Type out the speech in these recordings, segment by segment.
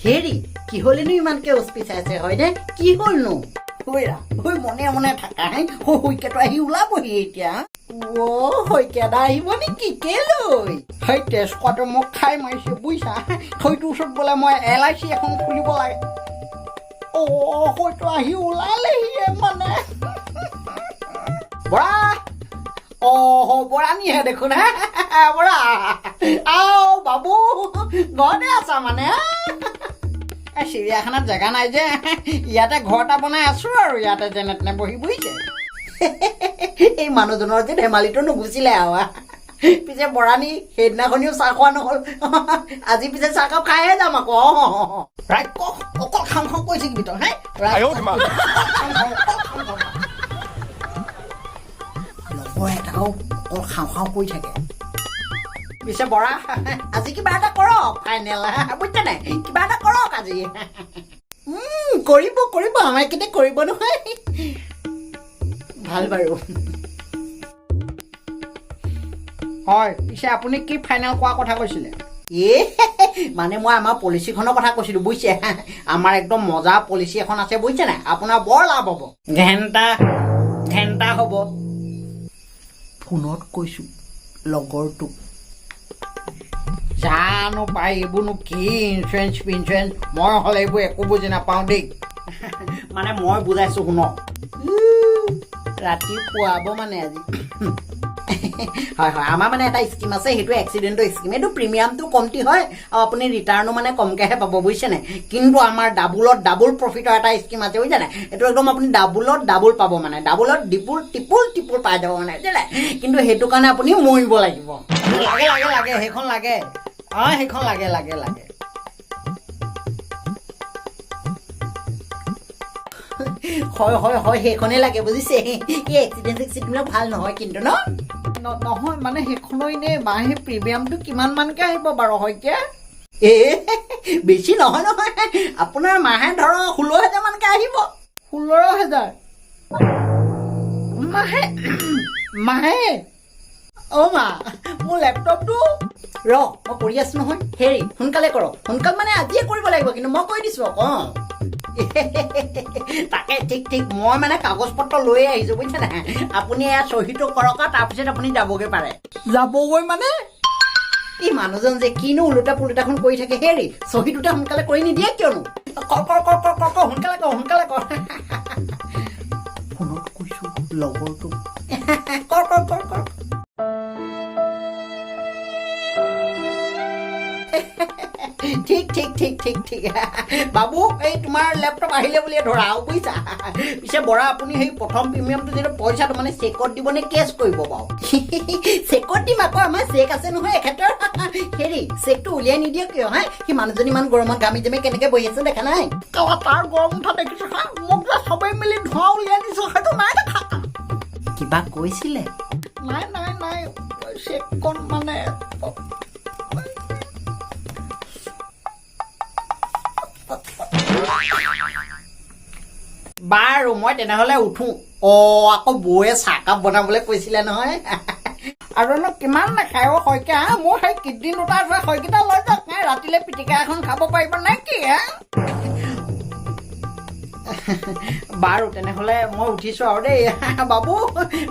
হেৰি, কি হ'লেনো ইমানকে উচপিচাইছে, হয়নে? কি হ'লনো? হৈৰা হৈ মনে মনে থাকা হে। শইকীয়াটো আহি ওলাবহি এতিয়া। অ' শইকীয়া দা আহিব নেকি? কেলৈ সেই তেজ খোৱাটো মোক খাই মাৰিছে, বুজিছা? সেইটোৰ ওচৰত বোলে মই এলআইচি এখন খুলিব লাগে। অ' হয়তো আহি ওলালেহিয়ে মানে। বৰা, অ' বৰাণীহে দেখোন হে। বৰা আও বাবু, ঘৰতে আছা মানে? এই চিৰিয়াখানাত জেগা নাই যে, ইয়াতে ঘৰ এটা বনাই আছো আৰু ইয়াতে যেনে তেনে বহি, বুজিছে? এই মানুহজনৰ যে ধেমালিটো নুগুচিলে আৰু। পিছে বৰাণী, সেইদিনাখনিও চাহ খোৱা নহ'ল, আজি পিছে চাহকাপ খাইহে যাম আকৌ। ৰাক্ষস, অকল খাওঁ খাওঁ কৈ থাকিবি তই হে। লগৰ এটাও অকল খাওঁ খাওঁ কৰি থাকে। পিছে বৰা, আজি কিবা এটা কৰক ফাইনেল, বুজিছে নাই? কিবা এটা কৰক আজি। কৰিব কৰিব, আমাৰ কেতিয়া কৰিব নহয়। ভাল বাৰু। হয়, পিছে আপুনি কি ফাইনেল কোৱা কথা কৈছিলে? এ মানে মই আমাৰ পলিচিখনৰ কথা কৈছিলোঁ, বুজিছে? আমাৰ একদম মজা পলিচি এখন আছে, বুজিছে নাই? আপোনাৰ বৰ লাভ হ'ব, ঘেণ্টা ঘেণ্টা হ'ব। ফোনত কৈছোঁ লগৰটোক। জানো পাই, এইবোৰনো কি ইঞ্চুৰেঞ্চ পিঞ্চুৰেঞ্চ, মই হ'লে এইবোৰ একো বুজি নাপাওঁ দেই। মানে মই বুজাইছোঁ শুনক। ৰাতি পুৱাব মানে আজি। হয় হয়, আমাৰ মানে এটা স্কীম আছে, সেইটো এক্সিডেণ্টৰ স্কীম। এইটো প্ৰিমিয়ামটো কমটি হয় আৰু আপুনি ৰিটাৰ্ণো মানে কমকৈহে পাব, বুজিছে নাই? কিন্তু আমাৰ ডাবুলত ডাবুল প্ৰফিটৰ এটা স্কীম আছে, বুজিছে নাই? এইটো একদম আপুনি ডাবুলত ডাবুল পাব, মানে ডাবুলত ডিপুল টিপুল টিপুল পাই যাব মানে, বুজিছে নাই? কিন্তু সেইটো কাৰণে আপুনি মৰিব লাগিব। লাগে লাগে লাগে, সেইখন লাগে। অঁ, সেইখন লাগে লাগে লাগে। হয় হয় হয়, সেইখনেই লাগে, বুজিছে? এই এক্সিডেণ্ট চেক্সিডেণ্টবিলাক ভাল নহয় কিন্তু ন। নহয়, মানে সেইখনৰ এনেই মাহে প্ৰিমিয়ামটো কিমান মানকে আহিব বাৰু শইকীয়া? এ বেছি নহয় নহয়, আপোনাৰ মাহে ধৰক 16,000 মানকে আহিব। 16,000 মাহে মাহে? অ' মা, মোৰ লেপটপটো? ৰ, মই কৰি আছো নহয়। হেৰি, সোনকালে কৰক। সোনকাল মানে আজিয়ে কৰিব লাগিব কিন্তু, মই কৈ দিছো আকৌ। অঁ, তাকে, ঠিক ঠিক। মই মানে কাগজ পত্ৰ লৈয়ে আহিছো, বুজিছে নাই? আপুনি এয়া চহীটো কৰক আৰু তাৰপিছত আপুনি যাবগৈ পাৰে। যাবগৈ মানে? এই মানুহজন যে কিনো ওলোটা পুলোটাখন কৰি থাকে। হেৰি, চহী দুটা সোনকালে কৰি নিদিয়ে কিয়নো? কৰ কৰ কৰ কৰ কৰ কৰ, সোনকালে কৰ, সোনকালে কৰ। ফোনত কৈছো লগৰটোক। কৰ কৰ কৰ কৰ। ঠিক ঠিক ঠিক ঠিক ঠিক। বাবু, এই তোমাৰ লেপটপ আহিলে বুলিয়ে ধৰা আৰু, বুজিছা? পিছে বৰা, আপুনি সেই প্ৰথম প্ৰিমিয়ামটো যিটো পইচাটো মানে চেকত দিব নে কেছ কৰিব বাৰু? চেকত দিম আকৌ, আমাৰ চেক আছে নহয় এখেতৰ। হেৰি, চেকটো উলিয়াই নিদিয়ে কিয় হা? সি মানুহজনী ইমান গৰমত ঘামি জামি কেনেকে বহি আছে দেখা নাই? তাৰ গৰম উঠা দেখিছো হা? মোক যে চবেই মিলি ধোঁৱা উলিয়াই দিছো, সেইটো নাই দেখা? কিবা কৈছিলে? নাই নাই নাই, চেকখন মানে। বাৰু, মই তেনেহ'লে উঠো। অ' আকৌ বৌয়ে চাহকাপ বনাবলৈ কৈছিলে নহয়। আৰুনো কিমান নাখায় অ' শইকীয়া? মোৰ সেই কিডনী দুটা আছে, সেইকেইটা লৈ যাওক নাই, ৰাতিলৈ পিটিকা এখন খাব পাৰিব নে কি হা? বাৰু, তেনেহ'লে মই উঠিছো আৰু দেই। বাবু,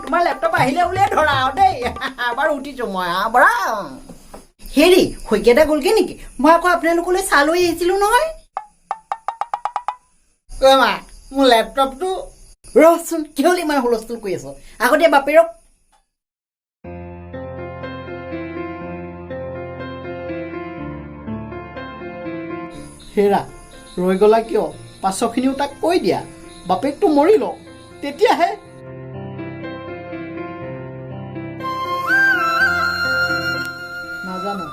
তোমাৰ লেপটপ আহিলে বুলিয়ে ধৰা আৰু দেই। বাৰু, উঠিছো মই। বৰা, হেৰি, শইকীয়া দা গ'লগৈ নেকি? মই আকৌ আপোনালোকলৈ চাহ লৈ আহিছিলো নহয়। অ' মা, মোৰ লেপটপটো? ৰচোন, কি হ'ল ইমান হুলস্থুল কৰি আছ? আগতে বাপেৰক হেৰা, ৰৈ গ'লা কিয়? পাছৰখিনিও তাক কৈ দিয়া। বাপেকটো মৰি লওক, তেতিয়াহে। নাজানো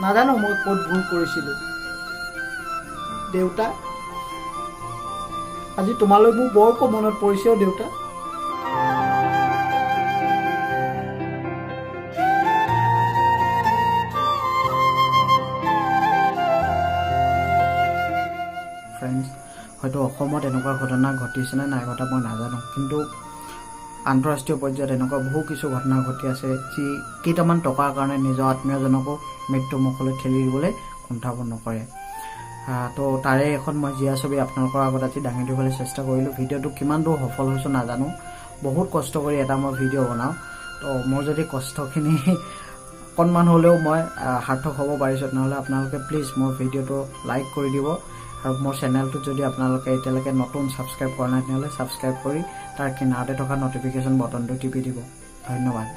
নাজানো, মই ক'ত ভুল কৰিছিলোঁ। দেউতা, আজি তোমালৈ মোৰ বৰকৈ মনত পৰিছে অ' দেউতা। ফ্ৰেণ্ডছ, হয়তো অসমত এনেকুৱা ঘটনা ঘটিছেনে নাই ঘটা মই নাজানো, কিন্তু আন্তঃৰাষ্ট্ৰীয় পৰ্যায়ত এনেকুৱা বহু কিছু ঘটনা ঘটি আছে, যি কেইটামান টকাৰ কাৰণে নিজৰ আত্মীয়জনকো মৃত্যুমুখলৈ ঠেলি দিবলৈ কুণ্ঠাবোধ নকৰে। তো তাৰে এখন মই জীয়া ছবি আপোনালোকৰ আগত আজি দাঙি ধৰিবলৈ চেষ্টা কৰিলোঁ। ভিডিঅ'টো কিমান দূৰ সফল হৈছোঁ নাজানো। বহুত কষ্ট কৰি এটা মই ভিডিঅ' বনাওঁ। তো মোৰ যদি কষ্টখিনি অকণমান হ'লেও মই সাৰ্থক হ'ব পাৰিছোঁ, তেনেহ'লে আপোনালোকে প্লিজ মোৰ ভিডিঅ'টো লাইক কৰি দিব আৰু মোৰ চেনেলটোত যদি আপোনালোকে এতিয়ালৈকে নতুন ছাবস্ক্ৰাইব কৰা নাই, তেনেহ'লে ছাবস্ক্ৰাইব কৰি তাৰ কিনাৰতে থকা ন'টিফিকেশ্যন বটনটো টিপি দিব। ধন্যবাদ।